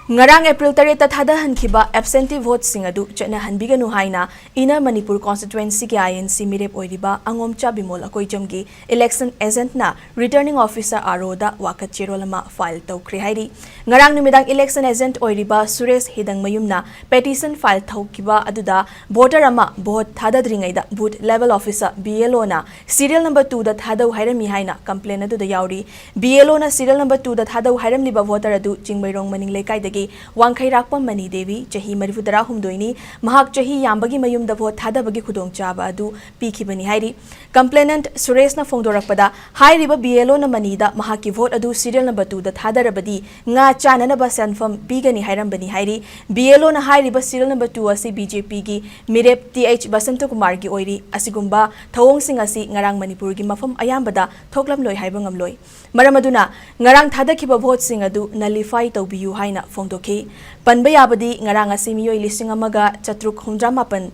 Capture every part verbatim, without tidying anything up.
ꯉꯔꯥꯡ ꯑꯦꯄ꯭ꯔꯤꯜ ꯇꯔꯦꯠꯇ ꯊꯥꯗꯍꯟꯈꯤꯕ ꯑꯦꯕꯁꯦꯟꯇꯤ ꯚꯣꯠꯁꯤꯡ ꯑꯗꯨ ꯆꯠꯅꯍꯟꯕꯤꯒꯅꯨ ꯍꯥꯏꯅ ꯏꯟꯅꯔ ꯃꯅꯤꯄꯨꯔ ꯀꯣꯟꯁꯇꯤꯇ꯭ꯋꯦꯟꯁꯤꯒꯤ ꯑꯥꯏ ꯑꯦꯟ ꯁꯤ ꯃꯤꯔꯦꯞ ꯑꯣꯏꯔꯤꯕ ꯑꯉꯣꯝꯆꯥ Bimol ꯑꯀꯣꯏꯖꯝꯒꯤ election ꯑꯦꯖꯦꯟꯠꯅ returning officer R ꯑꯣꯗ ꯋꯥꯀꯠ ꯆꯦꯔꯣꯜ ꯑꯃ ꯐꯥꯏꯜ ꯇꯧꯈ꯭ꯔꯦ ꯍꯥꯏꯔꯤ꯫ ꯉꯔꯥꯡ ꯅꯨꯃꯤꯗꯥꯡ ꯏꯂꯦꯛꯁꯟ ꯑꯦꯖꯦꯟꯠ ꯑꯣꯏꯔꯤꯕ ꯁꯨꯔꯦꯁ ꯍꯤꯗꯪꯃꯌꯨꯝꯅ ꯄꯦꯇꯤꯁꯟ ꯐꯥꯏꯜ ꯇꯧꯈꯤꯕ ꯑꯗꯨꯗ ꯚꯣꯇꯔ ꯑꯃ ꯚꯣꯠ ꯊꯥꯗꯗ꯭ꯔꯤꯉꯩꯗ booth level officer, B L ꯑꯣꯅ, ꯁꯤꯔꯤꯌꯦꯜ ꯅꯝꯕꯔ ꯇꯨꯗ ꯊꯥꯗꯧ ꯍꯥꯏꯔꯝꯃꯤ ꯍꯥꯏꯅ ꯀꯝꯄ꯭ꯂꯦꯟ ꯑꯗꯨꯗ ꯌꯥꯎꯔꯤ꯫ ꯕꯤ ꯑꯦꯜ ꯑꯣꯅ ꯁꯤꯔꯤꯌꯦꯜ ꯅꯝꯕꯔ ꯇꯨꯗ ꯊꯥꯗꯧ ꯍꯥꯏꯔꯝꯂꯤꯕ ꯚꯣꯇꯔ ꯑꯗꯨ ꯆꯤꯡꯃꯩꯔꯣꯡ ꯃꯅꯤꯡ ꯂꯩꯀꯥꯏꯗꯒꯤ ꯋꯥꯡꯈꯩꯔꯥꯛꯄꯝ ꯃꯅꯤ ꯗꯦꯕꯤ, ꯆꯍꯤ ꯃꯔꯤꯐꯨ ꯇꯔꯥꯍꯨꯝꯗꯣꯏꯅꯤ, ꯃꯍꯥꯛ ꯆꯍꯤ ꯌꯥꯝꯕꯒꯤ ꯃꯌꯨꯝꯗ ꯚꯣꯠ ꯊꯥꯗꯕꯒꯤ ꯈꯨꯗꯣꯡꯆꯥꯕ ꯑꯗꯨ ꯄꯤꯈꯤꯕꯅꯤ ꯍꯥꯏꯔꯤ꯫ ꯀꯝꯄ꯭ꯂꯦꯅꯦꯟꯠ ꯁꯨꯔꯦꯁꯅ ꯐꯣꯡꯗꯣꯔꯛꯄꯗ, ꯍꯥꯏꯔꯤꯕ ꯕꯤ ꯑꯦꯜ ꯑꯣꯅ ꯃꯅꯤꯗ ꯃꯍꯥꯛꯀꯤ ꯚꯣꯠ ꯑꯗꯨ ꯁꯤꯔꯤꯌꯦꯜ ꯅꯝꯕꯔ ꯇꯨꯗ ꯊꯥꯗꯔꯕꯗꯤ ꯉꯥ ꯆꯥꯅꯅꯕ ꯁꯦꯟꯐꯝ ꯄꯤꯒꯅꯤ ꯍꯥꯏꯔꯝꯕꯅꯤ ꯍꯥꯏꯔꯤ꯫ ꯕꯤ ꯑꯦꯜ ꯑꯣꯅ ꯍꯥꯏꯔꯤꯕ ꯁꯤꯔꯤꯌꯦꯜ ꯅꯝꯕꯔ ꯇꯨ ꯑꯁꯤ ꯕꯤ ꯖꯦ ꯄꯤꯒꯤ ꯃꯤꯔꯦꯞ ꯇꯤ ꯑꯩꯆ ꯕꯁꯟꯇꯀꯨꯃꯥꯔꯒꯤ ꯑꯣꯏꯔꯤ꯫ ꯑꯁꯤꯒꯨꯝꯕ ꯊꯧꯑꯣꯡꯁꯤꯡ ꯑꯁꯤ ꯉꯔꯥꯡ ꯃꯅꯤꯄꯨꯔꯒꯤ ꯃꯐꯝ ꯑꯌꯥꯝꯕꯗ ꯊꯣꯛꯂꯝꯂꯣꯏ ꯍꯥꯏꯕ ꯉꯝꯂꯣꯏ꯫ ꯃꯔꯝ ꯑꯗꯨꯅ ꯉꯔꯥꯡ ꯊꯥꯗꯈꯤꯕ ꯚꯣꯠꯁꯤꯡ ꯑꯗꯨ ꯅꯂꯤꯐꯥꯏ ꯇꯧꯕꯤꯌꯨ ꯍꯥꯏꯅ ꯐꯣꯡꯗꯣꯛꯈꯤ꯫ ꯄꯟꯕ ꯌꯥꯕꯗꯤ ꯉꯔꯥꯡ ꯑꯁꯤ ꯃꯤꯑꯣꯏ ꯂꯤꯁꯤꯡ ꯑꯃꯒ ꯆꯥꯇ꯭ꯔꯨꯛ ꯍꯨꯝꯗ꯭ꯔꯥ ꯃꯥꯄꯟ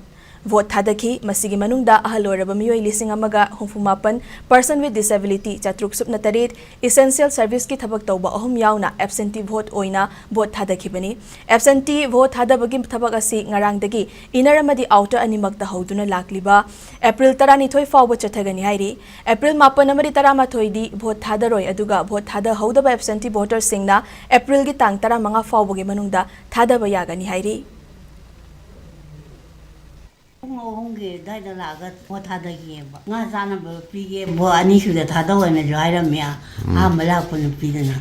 ꯚꯣꯠ ꯊꯥꯗꯈꯤ꯫ ꯃꯁꯤꯒꯤ ꯃꯅꯨꯡꯗ ꯑꯍꯜ ꯑꯣꯏꯔꯕ ꯃꯤꯑꯣꯏ ꯂꯤꯁꯤꯡ ꯑꯃꯒ ꯍꯨꯝꯐꯨ ꯃꯥꯄꯟ, person with disability ꯆꯥꯇ꯭ꯔꯨꯛ ꯁꯨꯞꯅ ꯇꯔꯦꯠ, essential serviceꯀꯤ ꯊꯕꯛ ꯇꯧꯕ ꯑꯍꯨꯝ ꯌꯥꯎꯅ ꯑꯦꯕꯁꯦꯟꯇꯤ ꯚꯣꯠ ꯑꯣꯏꯅ ꯚꯣꯠ ꯊꯥꯗꯈꯤꯕꯅꯤ꯫ ꯑꯦꯕꯁꯦꯟꯇꯤ ꯚꯣꯠ ꯊꯥꯗꯕꯒꯤ ꯊꯕꯛ ꯑꯁꯤ ꯉꯔꯥꯡꯗꯒꯤ ꯏꯟꯅꯔ ꯑꯃꯗꯤ ꯑꯥꯎꯇꯔ ꯑꯅꯤꯃꯛꯇ ꯍꯧꯗꯨꯅ ꯂꯥꯛꯂꯤꯕ ꯑꯦꯄ꯭ꯔꯤꯜ ꯇꯔꯥꯅꯤꯊꯣꯏ ꯐꯥꯎꯕ ꯆꯠꯊꯒꯅꯤ ꯍꯥꯏꯔꯤ꯫ ꯑꯦꯄ꯭ꯔꯤꯜ ꯃꯥꯄꯟ ꯑꯃꯗꯤ ꯇꯔꯥꯃꯥꯊꯣꯏꯗꯤ ꯚꯣꯠ ꯊꯥꯗꯔꯣꯏ, ꯑꯗꯨꯒ ꯚꯣꯠ ꯊꯥꯗꯍꯧꯗꯕ ꯑꯦꯕꯁꯦꯟꯇꯤ ꯚꯣꯇꯔꯁꯤꯡꯅ ꯑꯦꯄ꯭ꯔꯤꯜꯒꯤ ꯇꯥꯡ ꯇꯔꯥꯃꯉꯥ ꯐꯥꯎꯕꯒꯤ ꯃꯅꯨꯡꯗ ꯊꯥꯗꯕ ꯌꯥꯒꯅꯤ ꯍꯥꯏꯔꯤ꯫ ꯄꯨꯡ ꯑꯍꯨꯝꯒꯤ ꯑꯗꯨꯋꯥꯏꯗ ꯂꯥꯛꯑꯒ ꯚꯣꯠ ꯊꯥꯗꯈꯤꯑꯕ꯫ ꯉꯥ ꯆꯥꯅꯕ ꯄꯤꯒꯦ, ꯚꯣꯠ ꯑꯅꯤꯁꯨꯗ ꯊꯥꯗꯧ ꯍꯥꯏꯅꯁꯨ ꯍꯥꯏꯔꯝꯃꯦ, ꯑꯍꯥꯟꯕ ꯂꯥꯛꯄ ꯅꯨꯄꯤꯗꯨꯅ꯫